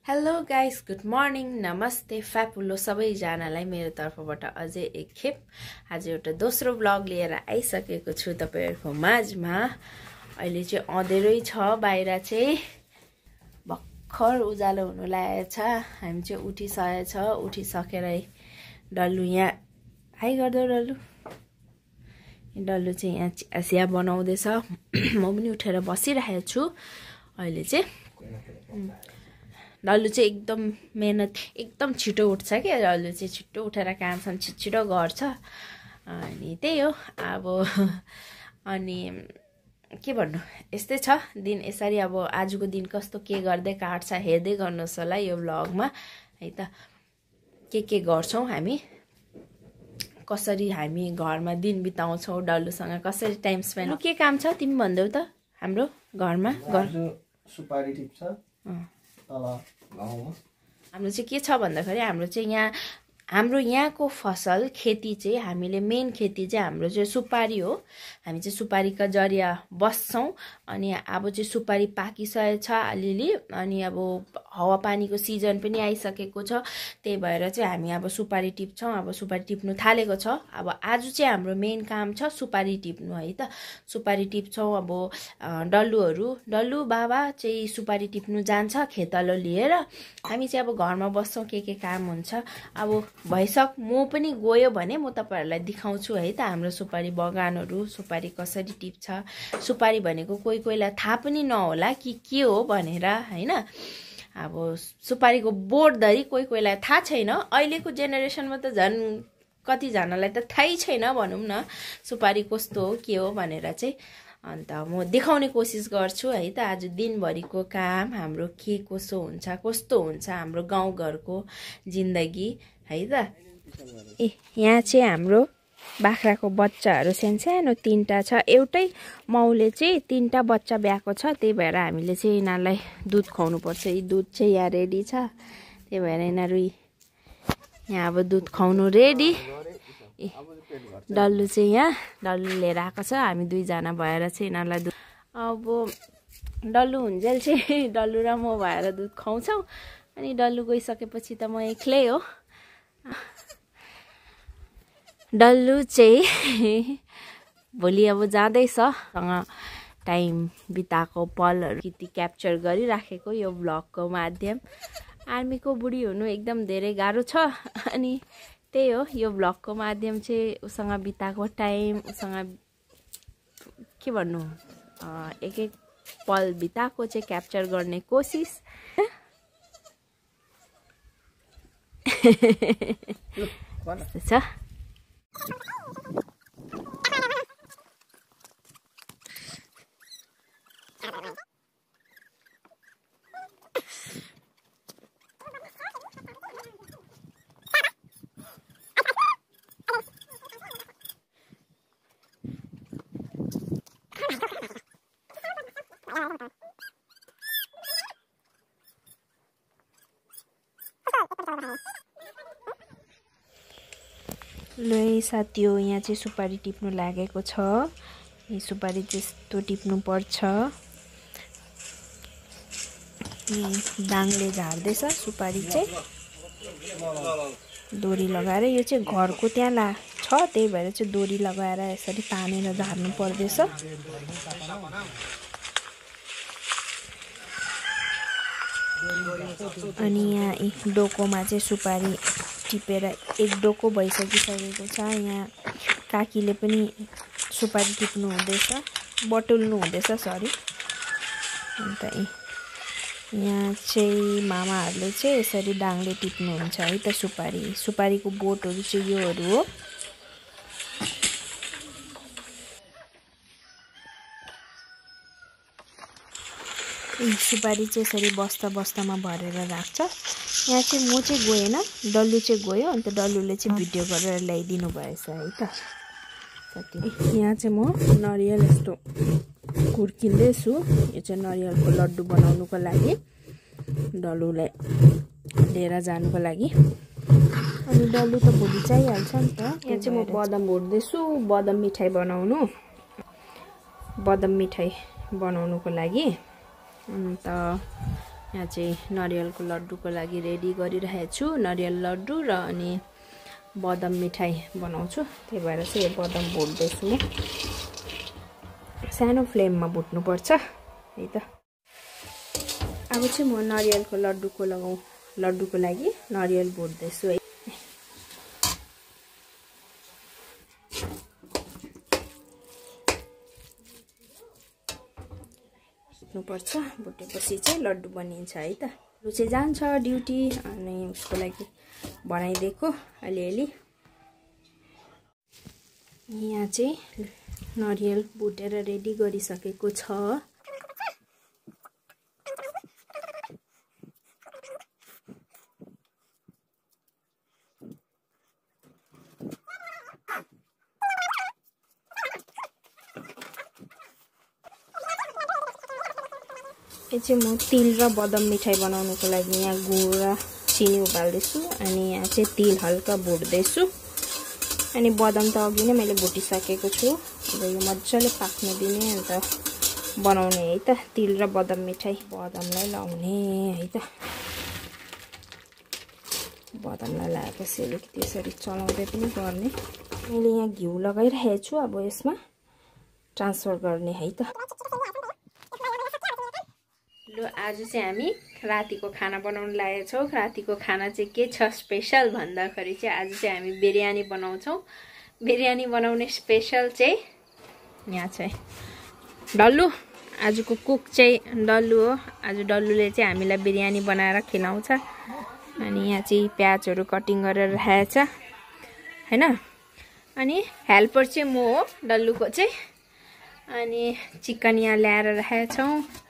Hello guys, good morning, नमस्ते, फ्यापुलो सबैजनालाई मेरो तर्फबाट अझै एक खेप आज एउटा दोस्रो ब्लग लिएर आइसकेको छु तपाईहरुको माझमा। अहिले चाहिँ अँधेरै छ, बाहिर चाहिँ भर्खर उज्यालो हुन लागेको छ। हामी चाहिँ उठिसकेको छ। उठिसकेर डल्लु यहाँ हाई गर्दो। डल्लु चाहिँ यहाँ चिया बनाउँदैछ। म पनि उठेर बसिरहेको छु। अहिले चाहिँ डल्लु चाहिँ एकदम मेहनत, एकदम छिटो उठ्छ के। डल्लु चाहिँ छिटो उठेर कामसम्म छिटो गर्छ। अनि त्यही हो अब। अनि के भन्नु, यस्तै छ दिन। यसरी अब आजको दिन कस्तो के गर्दै काट्छ हेर्दै गर्नुहोस् होला यो भ्लगमा है त। के गर्छौं हामी, कसरी हामी घरमा दिन बिताउँछौं, डल्लुसँग कसरी टाइम स्पेन्ड। के काम छ तिमी भन्देऊ त हाम्रो घरमा? सुपारी टिप्छ हाम्रो चाहिँ के छ भन्दाखेरि हाम्रो यहाँको फसल खेती चाहिँ हामीले मेन खेती चाहिँ हाम्रो चाहिँ सुपारी हो। हामी चाहिँ सुपारीका जरिया बस्छौं। अनि अब चाहिँ सुपारी पाकिसकेको छ अलिअलि। अनि अब हावापानीको सिजन पनि आइसकेको छ, त्यही भएर चाहिँ हामी अब सुपारी टिप्छौं। अब सुपारी टिप्नु थालेको छ। अब आज चाहिँ हाम्रो मेन काम छ सुपारी टिप्नु है त। सुपारी टिप्छौं। अब डल्लु बाबा चाहिँ सुपारी टिप्नु जान्छ खेतलो लिएर। हामी चाहिँ अब घरमा बस्छौं, के काम हुन्छ। अब भइसक म पनि गयो भने म तपाईहरुलाई देखाउँछु है त हाम्रो सुपारी बगानहरु, सुपारी कसरी टिप्छ। सुपारी भनेको कोहीलाई थाहा पनि नहोला कि के हो भनेर हैन। अब सुपारीको बोटधरि कोहीलाई थाहा छैन। अहिलेको जेनेरेसनमा त झन् कति जनालाई त थाहै छैन भनौं न सुपारी कस्तो हो के हो भनेर चाहिँ। अन्त म देखाउने कोसिस गर्छु है त। आज दिनभरिको काम हाम्रो के कसो हुन्छ, कस्तो हुन्छ हाम्रो गाउँघरको जिन्दगी है त। यहाँ चाहिँ हाम्रो बाख्राको बच्चाहरू सानो 3टा छ। एउटै माउले चाहिँ 3टा बच्चा ब्याएको छ। त्यही भएर हामीले चाहिँ यिनीहरूलाई दुध खुवाउनु पर्छ। यी दुध चाहिँ यहाँ रेडी छ। त्यही भएर यिनीहरू यहाँ अब दुध खुवाउनु रेडी। डल्लु चाहिँ यहाँ डल्लु लिएर आएको छ। हामी दुईजना भएर चाहिँ यिनीहरूलाई दुध, अब डल्लु हुन्जेल चाहिँ डल्लु र म भएर दुध खुवाउँछौँ। अनि डल्लु गइसकेपछि त म एक्लै हो। डल्लु चाहिँ भोलि अब जाँदैछ। सँग टाइम बिताएको पलहरू किति क्याप्चर गरिराखेको यो भ्लगको माध्यम। आर्मीको बुढी हुनु एकदम धेरै गाह्रो छ। अनि त्यही हो यो भ्लगको माध्यम चाहिँ उसँग बिताएको टाइम, उसँग के भन्नु, एक पल बिताएको चाहिँ क्याप्चर गर्ने कोसिस। छ ल साथी हो, यहाँ चाहिँ सुपारी टिप्नु लागेको छ। यो सुपारी त्यस्तो टिप्नु पर्छ। डाङले झार्दैछ सुपारी चाहिँ डोरी लगाएर। यो चाहिँ घरको त्यहाँ छ, त्यही भएर चाहिँ डोरी लगाएर यसरी तानेर झार्नु पर्दैछ। अनि यहाँ एक डोकोमा चाहिँ सुपारी टिपेर एक डोको भइसकिसकेको छ। यहाँ काकीले पनि सुपारी टिप्नु हुँदैछ, बटुल्नु हुँदैछ सरी। अन्त यहाँ चाहिँ मामाहरूले चाहिँ यसरी डाङले टिप्नुहुन्छ है त सुपारीको बोटहरू चाहिँ योहरू हो। सुपारी चाहिँ यसरी बस्तामा भरेर राख्छ। यहाँ चाहिँ म चाहिँ गएन, डल्लु चाहिँ गयो। अन्त डल्लुले चाहिँ भिडियो गरेर ल्याइदिनु भएछ है त साथी। यहाँ चाहिँ म नरियल यस्तो कुर्किँदैछु। यो चाहिँ नरियलको लड्डु बनाउनुको लागि, डल्लुलाई लिएर जानुको लागि। अनि डल्लु त भोलि चाहिहाल्छ नि त। यहाँ चाहिँ म बदाम भुट्दैछु, बदाम मिठाई बनाउनुको लागि। अन्त यहाँ चाहिँ नरिवलको लड्डुको लागि रेडी गरिरहेको छु। नरिवल लड्डु र अनि बदाम मिठाई बनाउँछु, त्यही भएर चाहिँ यो बदाम भुट्दैछु म। सानो फ्लेममा भुट्नुपर्छ है त। अब चाहिँ म नरिवलको लड्डुको लागि नरिवल भुट्दैछु है। भुट्नुपर्छ, भुटेपछि चाहिँ लड्डु बनिन्छ है त। उ चाहिँ जान्छ ड्युटी, अनि उसको लागि बनाइदिएको अलिअलि। यहाँ चाहिँ नरिवल भुटेर रेडी गरिसकेको छ। यो चाहिँ म तिल र बदाम मिठाई बनाउनुको लागि यहाँ गुड र चिनी उबाल्दैछु, अनि यहाँ चाहिँ तिल हल्का भुट्दैछु। अनि बदाम त अघि नै मैले भुटिसकेको छु। अब यो मजाले पाक्न दिने अन्त बनाउने है त, तिल र बदाम मिठाई। बदामलाई लाउने है त। बदामलाई लगाएपछि अलिकति यसरी चलाउँदै पनि गर्ने। मैले यहाँ घिउ लगाइरहेको छु, अब यसमा ट्रान्सफर गर्ने है त। ल आज चाहिँ हामी रातिको खाना बनाउन लागेको छौँ। रातिको खाना चाहिँ के छ स्पेसल भन्दाखेरि चाहिँ आज चाहिँ हामी बिरयानी बनाउँछौँ। बिरयानी बनाउने स्पेसल चाहिँ यहाँ चाहिँ डल्लु, आजको कुक चाहिँ डल्लु हो। आज डल्लुले चाहिँ हामीलाई बिरयानी बनाएर खिलाउँछ। अनि यहाँ चाहिँ प्याजहरू कटिङ गरेर राखेको छ हैन। अनि हेल्पर चाहिँ म हो डल्लुको चाहिँ। अनि चिकन यहाँ ल्याएर राखेका छौँ।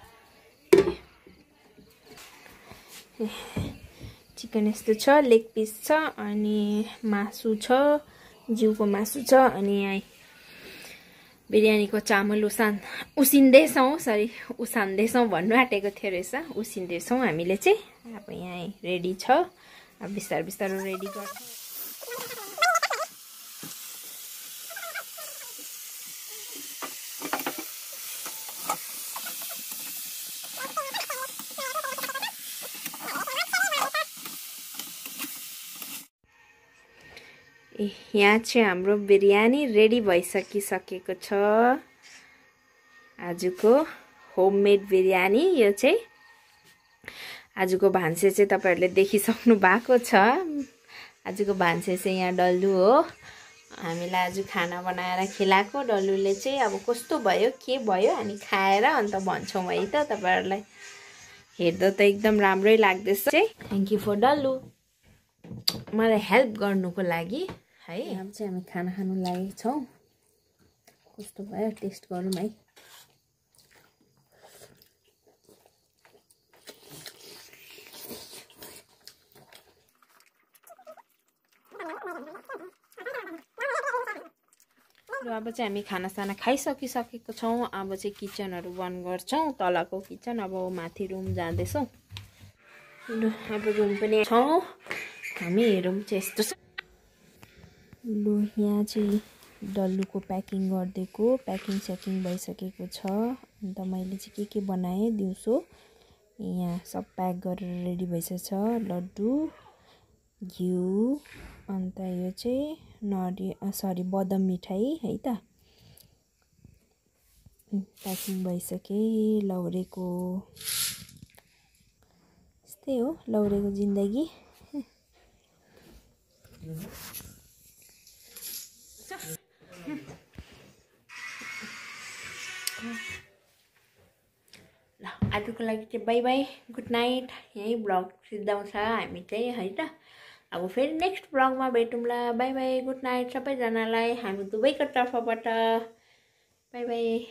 चिकन यस्तो छ, लेग पिस छ, अनि मासु छ, जिउको मासु छ। अनि यहाँ बिरयानीको चामल उसान्दैछौँ भन्नु आँटेको थियो रहेछ, उसिन्दैछौँ हामीले चाहिँ। अब यहाँ रेडी छ, अब बिस्तारै बिस्तारै रेडी गर्छौँ। यहाँ चाहिँ हाम्रो बिरयानी रेडी भइसकिसकेको छ। आजको होममेड बिरयानी यो चाहिँ। आजको भान्से चाहिँ तपाईहरुले देखिसक्नु भएको छ। आजको भान्से चाहिँ यहाँ डल्लु हो। हामीलाई आज खाना बनाएर खिलाएको। डल्लुले चाहिँ अब कस्तो भयो के भयो अनि खाएर अन्त भन्छौँ है त तपाईहरुलाई। हेर्दा त एकदम राम्रै लाग्दैछ। थ्यांक यू फर डल्लु मलाई हेल्प गर्नुको लागि है। अब चाहिँ हामी खाना खानु लागेको छौँ। कस्तो भयो टेस्ट गरौँ है। अब चाहिँ हामी खानासाना खाइसकिसकेको छौँ। अब चाहिँ किचनहरू बन्द गर्छौँ। तलको किचन, अब माथि रुम जाँदैछौँ। अब रुम पनि छौँ हामी। रुम चाहिँ यस्तो छ। लु यहाँ चाहिँ डल्लुको प्याकिङ गरिदिएको। प्याकिङ सेकिङ भइसकेको छ। अन्त मैले चाहिँ के बनाएँ दिउँसो यहाँ सब प्याक गरेर रेडी भइसकेको छ। लड्डु, घिउ, अन्त यो चाहिँ बदाम मिठाई है त। प्याकिङ भइसके। लौरेको यस्तै हो, लौरेको जिन्दगी। ल आजको लागि चाहिँ बाई बाई, गुड नाइट। यही ब्लग सिद्धाउँछ हामी चाहिँ है त। अब फेरि नेक्स्ट ब्लगमा भेटौँला। बाई बाई, गुड नाइट सबैजनालाई हामी दुवैको तर्फबाट। Bye by.